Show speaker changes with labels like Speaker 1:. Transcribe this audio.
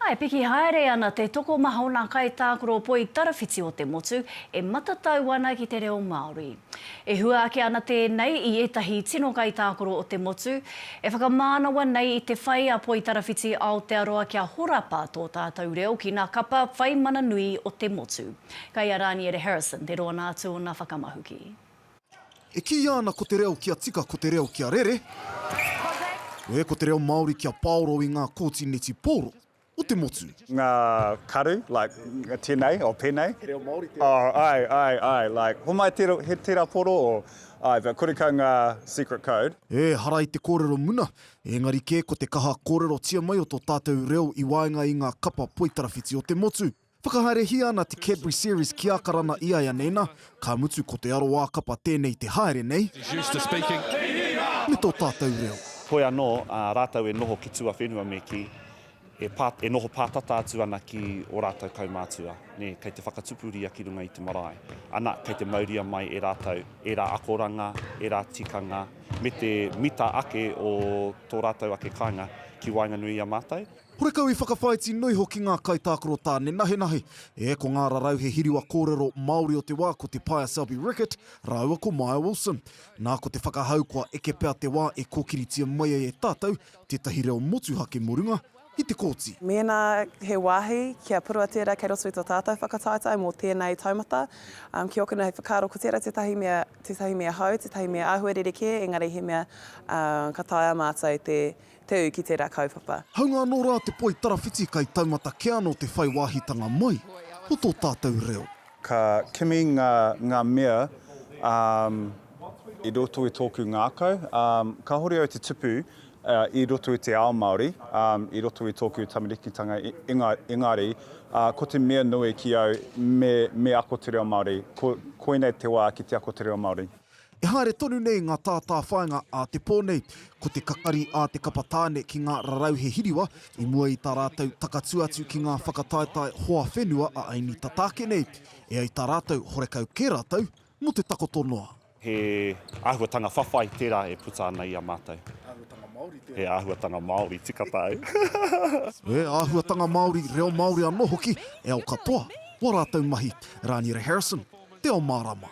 Speaker 1: E piki haere ana te tokomaha o ngā kaitākaro poitarawhiti o te motu e matatau ana ki te reo Māori. E hua ake ana tēnei i ētahi tino kaitākaro o te motu e whakamānawa nei i te whai a Poitarawhiti Aotearoa kia horapa tō tātou reo ki ngā kapa whai mana nui o te motu. Kai a Rāniere Harrison te roana atu o ngā whakamahuki.
Speaker 2: E kīia ana ko te reo kia tika ko te reo kia rere, e ko te reo Māori kia paoro i ngā kōti netipōro o te motu.
Speaker 3: Ngā karu, like, tenei, or penei. He reo Māori tērā. Oh, ai, ai, ai, like, homai te, he tērā poro, or, ai, but korekau ngā secret code.
Speaker 2: Ehara i te kōrero muna, engari kē ko te kaha kōrerotia mai o tō tātou reo i waenga i ngā kapa poitarawhiti o te motu. Whakahaerehia ana te Cadbury Series ki Ākarana i Aianeina, ka mutu ko te aroā kapa tēnei te haere nei, me tō tātou reo.
Speaker 4: Hoi anō, rātou e noho ki tuawhenua me kī, e pā, e noho pātata atu ana ki ō rātou kaumātua, nē, kei te whakatupuria ki runga i te marae. Ana, kei te mauria mai e rātou ērā akoranga, ērā tikanga, me te mita ake o tō rātou ake kāinga ki waenganui i a mātou.
Speaker 2: Horekau i whakawhāiti nui hoki ngā kaitākaro tāne nahenahe. E, ko ngā rarauhe hiriwa kōrero Māori o te wā ko Te Paea Selby-Rickit rāua ko Maia Wilson. Nā ko te whakahau kua eke pea te wā e kōkiritia mai ai e tātou tētahi reo motuhake mō runga i te kōti.
Speaker 5: Mēnā he wāhi kia purua tērā kei roto i tō tātou whakataetae mō tēnei taumata, ki ōku nei whakaaro ko tērā tētahi mea, tētahi mea hou, tētahi mea āhua rerekē, engari he mea ka taea mātou te te ū ki tērā kaupapa.
Speaker 2: Haunga anō rā te poi tarawhiti kai taumata kē anō te whai wāhitanga mai o tō tātou reo.
Speaker 3: Ka kimi ngā, ngā mea, um, i roto i tōku ngākau. Um, kāhore au te tupu, uh, i roto i te ao Māori, um, i roto i tōku tamarikitanga, enga, engari, uh, ko te mea nui ki au, me, me ako te reo Māori. Ko, koinei te wā ki te ako te reo Māori.
Speaker 2: E haere tonu nei ngā tātāwhāinga a te pō nei. Ko te kakari a te kapa tāne ki ngā rarauhe hiriwa i mua i tā rātou takatū atu ki ngā whakataetae hoa whenua a Ainita Tāke nei. E ai tā rātou, horekau kē rātou mō te takoto noa.
Speaker 4: He āhuatanga whawhai tērā e puta ana i a mātou. Āhuatanga
Speaker 3: Māori tērā. He āhuatanga Māori, tika tāu.
Speaker 2: He āhuatanga Māori, reo Māori anō hoki, e ao katoa wā rātou mahi. Rāniera Harrison, Te Ao Mārama.